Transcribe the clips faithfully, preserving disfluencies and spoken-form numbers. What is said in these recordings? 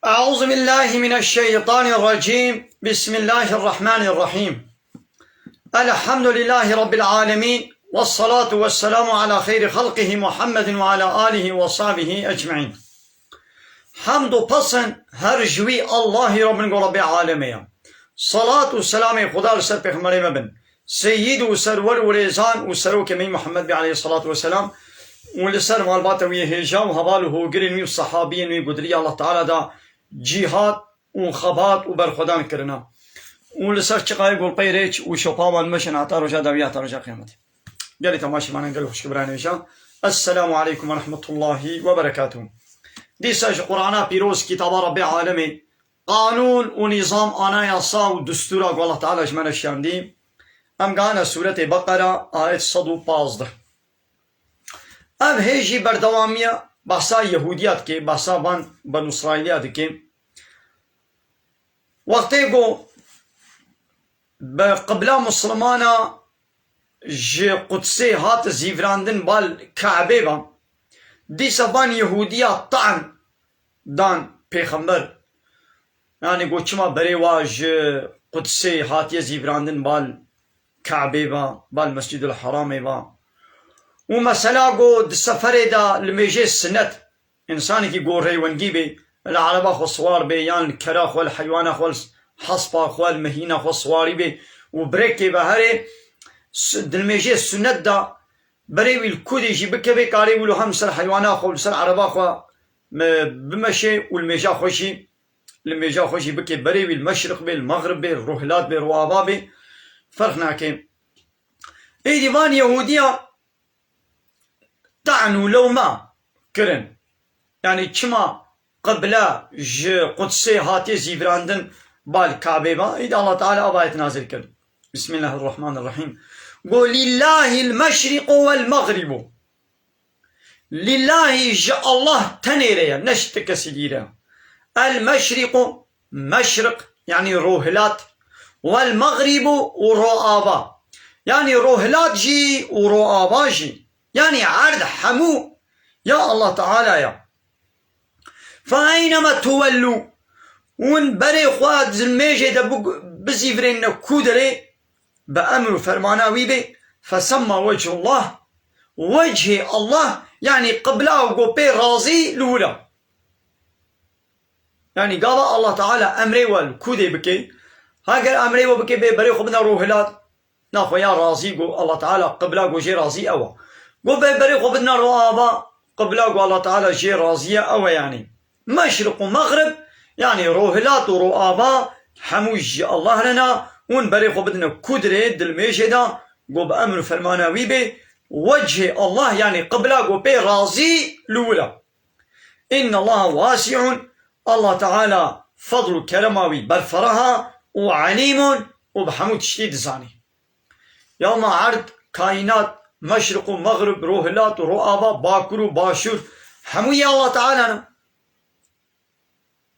أعوذ بالله من الشيطان الرجيم. بسم الله الرحمن الرحيم. الحمد لله رب العالمين. والصلاة والسلام على خير خلقه محمد وعلى آله وصحبه أجمعين. Hemd û pesn her ji wî Allahî re bin ku Rebbê alemê ye. Salat û selamê Xuda li ser Pêxemberê me bin. Seyyid û serwer û rêzan û serokê me Muhammed bê aleyhissalatu vesselam û li ser malbata wî hêja û heval û hogirên wî û sehabiyên wî ku di riya Allah Teala de cîhad û xebat û berxwedan kirina. Û li ser çiqayê golpeyê rêç û şopa wan meşin heta roja dawî, heta roja qiyametê. Gelî temaşevanan, gelî xwişk biranê hêja. Esselamu aleykum ve rahmetullahi ve berekatuhu. Dîsa ji Qur'ana pîroz, kitaba Rebbê alemê, qanûn û nîzam, anayasa û distûra ku Allah Teala ji me re şiyandî, em gehane sûretê Beqera, ayet sed û pazdeh. Ev hê jî berdewamiya behsa Yehûdiya dike, behsa van Benu Îsraîliya dike. Wextê ku bi qibla Muslimana ji Qudsê hat zîvirandin bal Kabê ve, dîsa van Yehûdiya ta'n dan Pêxember. Yanî got, çima berê wa ji Qudsê hatiye zîvirandin bal Kabê ve, bal Mescîdul Heramê ve? Û mesela got, di seferê de li mêjê sinet, însanekî ku rêwengî bê, li ereba xwe siwar bê, yan li kera xwe, li heywana xwe, li hespa xwe, li mehîna xwe siwarî bê û birêkê ve herê, s-, di mêjê sunet de berê wî li kudê jî bikeve, karê wî li hem li ser heywana xwe, li ser ereba xwe, e, bimeşe û li mêja xwe jî, li mêja xwe jî bike, berê wî li meşriq bê, li mexrib bê, li rohilat bê, roava bê, ferq nake. Êdî van Yehûdiya ta'n û lewma kirin. Yanî çima qibla ji Qudsê hatiye zîvirandin bal Kabê ve? Êdî Allah Teala ev ayet nazil kir. Bismillahirrahmanirrahîm. Got, "Lillahil meşriqu vel meğribu." Lillahî ji Allah tenê re ye, ne ji ti kesî dî re. El meşriqu, meşriq, yanî rohilat, vel meğribu û roava. Yanî rohilat jî û roava jî. Yanî erd hemû ya Allah Teala ya. Fe eynema tuwellû, hûn berê xwe di mêjê de bi-, bizîvirêne ku derê, bi emr û fermana wî bê, fesemma wechullah, wechê Allah, yanî qibla ku pê razî li wir e. Yanî gava Allah Teala emrê we li kûdê bike, heger emrê we bike bê berê xwe bidine rohilat, naxwe ya razî ku Allah Teala qibla ku jê razî ew e. Ku bê berê xwe bidine roava, qibla ku Allah Teala jê razî ye ew e yanî. Meşriq û mexrib, yanî rohilat û roava, hemû ji Allah re ne, hûn berê xwe bidine ku derê, dilmêjê de, ku bi emr û fermana wî bê, wechê Allah, yanî qibla ku pê razî li wir e. Înnallaha wasi'un, Allah Teala fedl û kerema wî berfireh e û alîmun, û bi hemû tiştî dizanî. Ya ma erd, kaînat, meşriq û mexrib, rohilat û roava, bakur û başûr, hemû yê Allah Teala ne.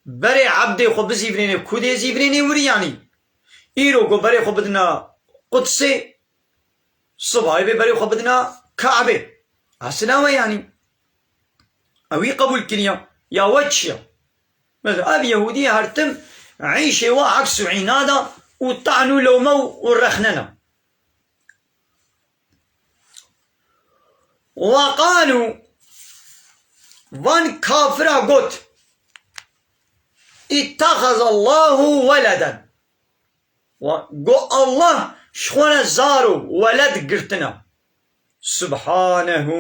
Berê ebdê xwe bizîvirêne, kudê zîvirêne wir e yanî. Îro ku berê xwe bidine Qudsê, sibahê bê berê xwe bidine Kabê. Esil ew e yanî. Ewî qebûl kiriye. Ya we çi ye? Mesela ev Yehûdî her tim îşê we eks û înad e û ta'n û lewme û, û rexne ne. Ve qalû, van kafira got, ittexezallahu weleden. Wa-, got, Allah ji xwe re zar û weled girtine. Subhanehu.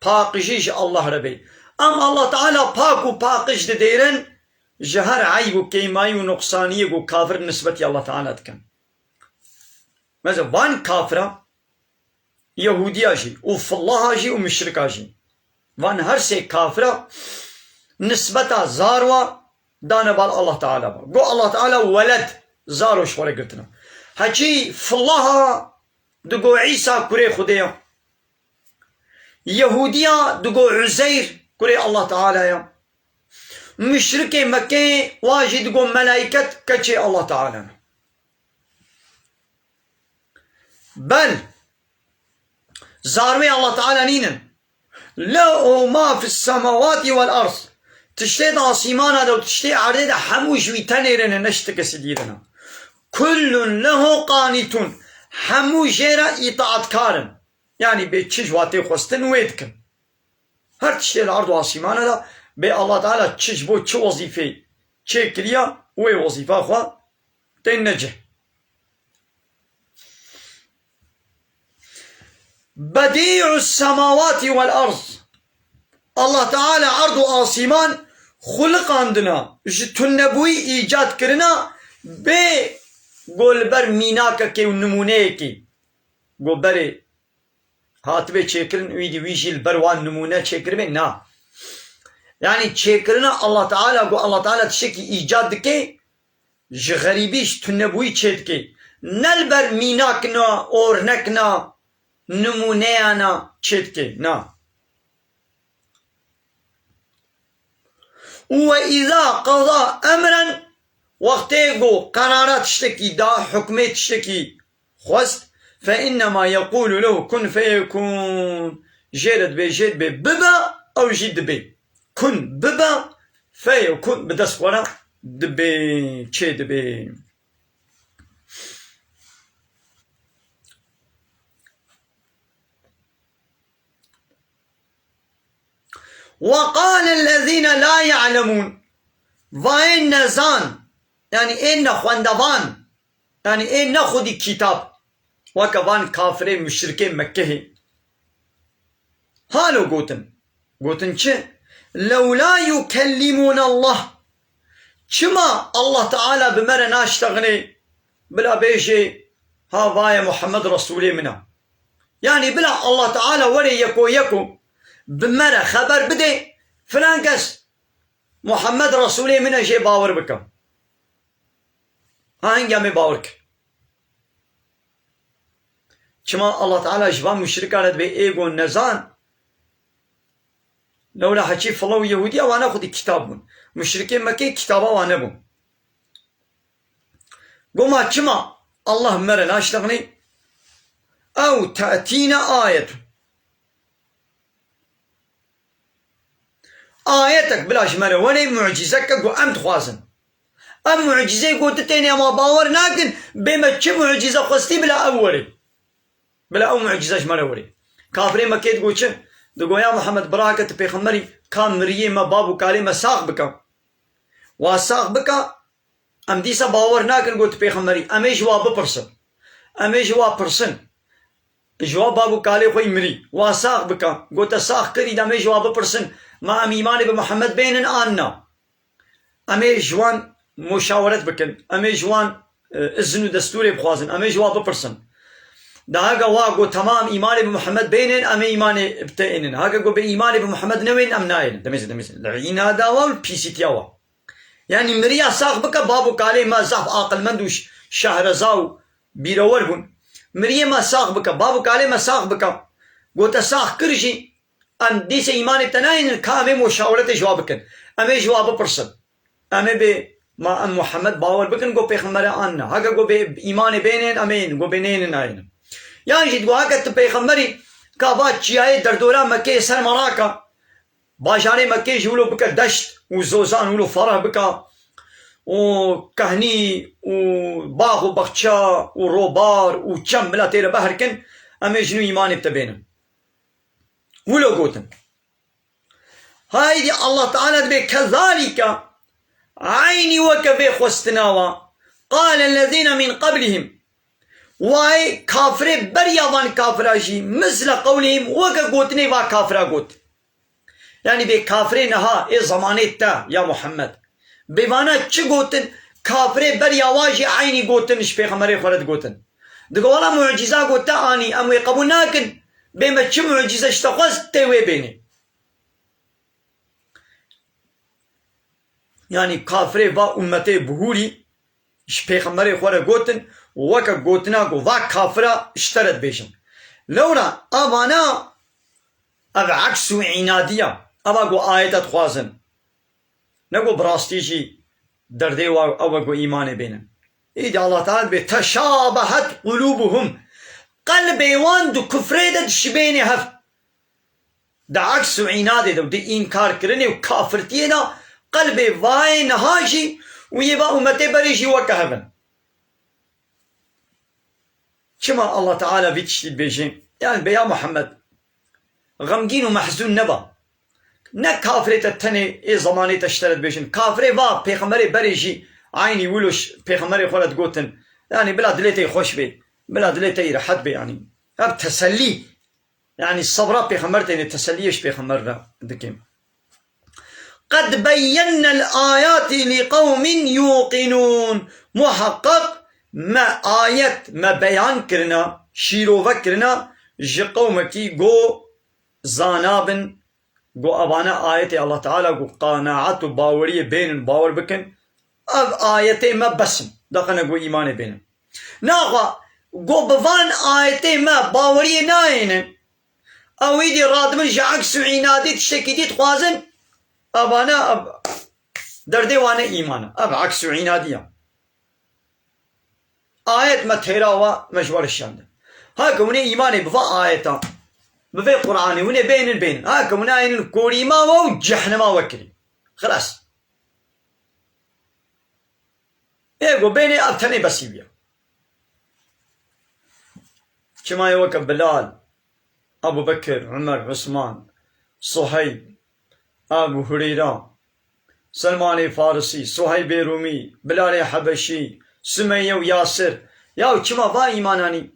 Paqijî ji Allah re bê. Em Allah Teala pak û paqij didêrin ji her eyb û kêmayî û nuqsaniyê ku kafir nisbetî Allah Teala dikin. Mesela van kafira, Yehûdiya jî û fillaha jî û muşrika jî. Van her sê kafira nisbeta zar wa dane bal Allah Teala ba. Go Allah Teala weled, zaro ji xwe re girtine. Heçî fillaha digo Îsa kurê Xwedê ya. Yehûdiya digo Uzeyr kurê Allah Teala ya. Muşrikê Mekkeyê wa jî digo melayket keçê Allah Teala ne. Bel, zarwê Allah Teala nînin. Lehu ma fis semawati vel ard. Tiştê di asîmana de û tiştê erdê de hemû ji wî tenê re ne, ne ji ti kesî dî re ne. Kullun lehu qanitun. Hemû jê re îtaatkar in. Yanî bê çi ji watê xwestin wê dikin. Her tiştê li erd û asîmana de bê Allah Teala çi ji bo çi wezîfê çêkiriya, wê wezîfa xwe têne cih. Bedî'us semawati vel erd. Allah Teala erd û asîman xuliqandina, ji tunebûyî îcad kirina, bê go li ber mînakekê û nimûneyekê go berê hatibê çêkirin, wî dî wî jî li ber wan nimûne çêkiribê, na. Yanî çêkirina Allah Teala, go Allah Teala tiştekî îcad dike, ji xerîbî, ji tunebûyî çêdike. Ne li ber mînakna, ornekna, nimûneyana çêdike. Na. Û we îza qeza emren, wextê ku qerara tiştekî da, hukmê tiştekî xwest, fe innema yekûlu lehu kun feyekûn. Jê re dibêje, dibê bibe, ew jî dibê. Kun bibe, feyekûn bi dest xwe re dibê, çê dibê. Ve qâlellezîne lâ ya'lemûn. Va ê nezan, yanî ê nexwendevan, yanî ê nexwedî kitab, weke van kafirê muşrikê Mekkehê. Halo gotin. Gotin çi? Lewla yukellimûnallah. Çima Allah Teala bi me re naştexinê, bila bêjê, ha vaye Muhammed Resûlê min e. Yanî bila Allah Teala were yeko yeko bi me re xeber bidê, filan kes Muhammed Resûlê min e, jê bawer bike. Ha hinga me bawer kir. Çima Allah Teala ji van muşrika re dibê ê go nezan? Lewla heçî fila û Yehûdiya wane xwedî kitab bûn. Muşrikê Mekkê kitaba wane bûn. Goma çima Allah me re naştexinê? Ew te'tîne ayetun. Ayetek bila ji me re were, mucîzeke ku em dixwazin. Em mucîzeyê ku tu têne ema bawer nakin, bê me çi mucîze xwestî bila ew were. Bila ew mucîze ji me re were. Kafirê Mekkê digo çi? Digo ya Muhammed, birake tu pêxemberî, ka miriyê me, bab û kalê me sax bike. Wa sax bike, Em dîsa bawer nakin got pêxemberî. Em ê ji wa bipirsin. Em ê ji wa pirsin. Ji wa bab û kalê xwe yî mirî. Wa sax bike. Gote sax kirî de em ê ji wa bipirsin. Ma em îmanê bi Muhammed bênin an na? Em ê ji wan muşaweret bikin. Em ê ji wan, e, izin û destûrê bixwazin. Em ê ji wa bipirsin. Daha ga wa got, tamam, îmanê bi Muhammed bênin, em ê îmanê bi te ênin. Haka got bê îmanê bi Muhammed newên, em nayênin. Demê zî, demê zî. Li înada wa û li pîsîtiya wa. Yanî miriya sax bike, bab û kalê me zaf aqilmend û ş-, şehreza û bîrewer bûn. Miriyê me sax bike, bab û kalê me sax bike. Gote sax kir jî, em dîse îmanê te nayênin, ka em ê muşaweretê ji wa bikin. Em ê ji wa bipirsin. Em ê bê ma em Muhammed bawer bikin, go pêxember e an ne. Heke go bê îmanê bênên, em ê yên, go bê nênin nayênin. Yan jî digo heke tu pêxemberî, ka va çiyayê derdora Mekkeyê ser me rake. Bajarê Mekkê jî wilo bike deşt û zozan, wilo fereh bike û kehnî û bax û baxça û robar û çem bila tê re behr kin, em ê jin û îmanê bi te bênin. Wilo gotin. Haydî Allah Teala dibê kezalîke, eynî weke vê xwestina wa, qale lezîne min qeblihim. Wayê kafirê beriya van kafira jî, misle qewlihim, weke gotinê va kafira got. Yanî bê kafirê niha, ê zemanê te ya Muhammed. Bê vana çi gotin, kafirê beriya wa jî eynî gotin ji pêxemberê xwe re digotin. Digo wela mucîza got te anî, em wê qebûl nakin, bê me çi mucîze ji te xwest tê wê bênê. Yanî kafirê va ummetê bihûrî, ji pêxemberê xwe re gotin, weke gotina ku va kafira ji te re dibêjin. Lewra avana ev eks û înadiya, eva ku ayete dixwazin. Ne ku bi rastî jî derdê wa ew e ku îmanê bênin. Îdî Allah Teala dibê teşabehet qulûbuhum. Qelbê wan di kufrê de dişibênê hev. Di eks û înadê de û di înkarkirinê û kafirtiyê de qelbê vayê niha jî û yê va ummetê berê jî weke hev in. Çima Allah Teala vî tiştî dibêje? Yani be ya Muhammed, xemgîn û mehzûn neba. Ne kafirê te tenê ê zemanê te ji te re dibêjin. Kafirê va pêxemberê berê jî eynî wilo ji pêxemberê xwe re digotin. Yani bila dilê te yê xweş bê. Bila dilê te yê rehet bê yani. Ev tesellî. Yani sebra pêxember têne, teselliyê ji pêxember re dikim. Qed beyyennel ayati li qewmin yuqinûn. Muheqeq me ayet, me beyan kirina, şîrove kirina ji qewmekî go zana bin, go evane ayetê Allah Teala go qanaet û baweriyê bênin, bawer bikin. Ev ayetê me bes in. Deqene go îmanê bênin. Naxwe go bi van ayetê me baweriyê nayênin. Ew êdî radibin ji eks û înadî tiştekî dî dixwazin. Evane ev derdê wan ne îman e. Ev eks û înadî ya. Ayet me têra wa me ji we re şiyandin. Ha ke hûn ê îmanê bi va ayeta, bi vê Qur'anê hûn ê bênin, bênin. Ha ke hûn nayênin, korîma we û cehnema we kirî. Xilas. Ê go bênê ev tenê besî bûye. Çima ye weke Bilal, Ebu Bekir, Umer, Usman, Suheyb, Ebu Hureyra, Selmanê Farisî, Suheybê Rûmî, Bilalê Hebeşî, Sumeyye û Yasir. Ya çima va îman anî?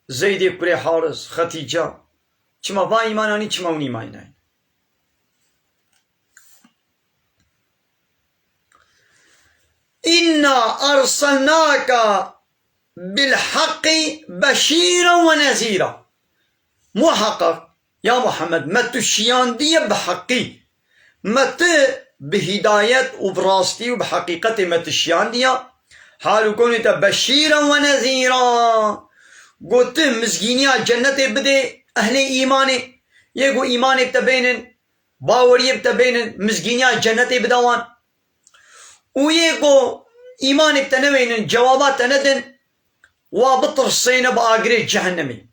Zeydê kurê Haris, Xetîca. Çima va îman anî, çima hûn îman nayîn? İnna erselnake bil haqqi beşîren ve nezîra. Muheqeq, ya Muhammed, me tu şiyandiye bi heqî. Me tu bi hîdayet û bi rastî û bi heqîqetê me tu şiyandiya. Hal û konê te beşîren ve nezîra. Got tu mizgîniya cennetê bidê ehlê îmanê. Yê ku îmanê te bênin, baweriyê bi te bênin, mizgîniya cennetê bide wan. Û yê ku îmanê bi te newênin, cewaba te nedin, wa bitirsêne bi agirê cehennemê.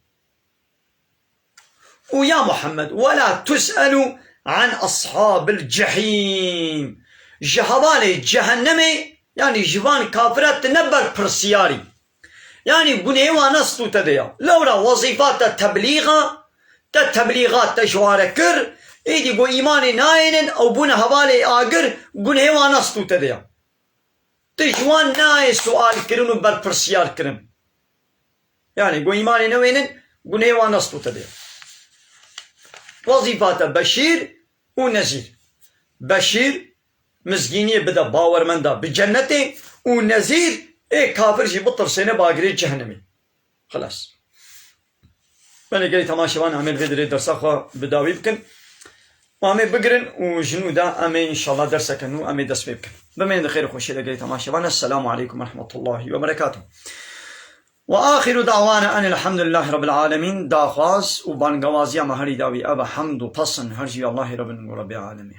Û ya Muhammed, "Wela tus'elu an ashabil cehîm." Ji hevalê cehennemê, yanî ji van kafira tu ne berpirsiyarî. Yanî gunehê wan ne stû te de ya. Lewra wezîfa te teblîx e, te teblîxat te ji wan re kir, êdî ku îmanê nayênin, ew bûne hevalê agir, gunehê wan ne stû te de ya. Tu ji wan nayê sual kirin û berpirsiyar kirin. Yanî ku îmanê newênin, gunehê wan ne stû te de ya. Wezîfa te beşîr û nezîr. Beşîr, mizgîniyê bide bawermenda bi cennetê û nezîr, ê kafir jî bitirsêne bi agirê cehennemê. Xilas. Belê gelî temaşevan, em ê li vê derê dersa xwe bi dawî bikin. Û em ê bigirin û ji nû de em ê înşallah derseke nû em ê dest pê bikin. Bimeyên di xêr û xweşiyê de gelî temaşevan. Esselamu aleykum ve rahmetullahi ve berekatuh. Ve axiru da'wana enil hamdulillahi rabbil alemin. Daxwaz û bangewaziya me herî dawî ev e, hemd û pesin her jî Allahê Rabbin û Rabbê alemê.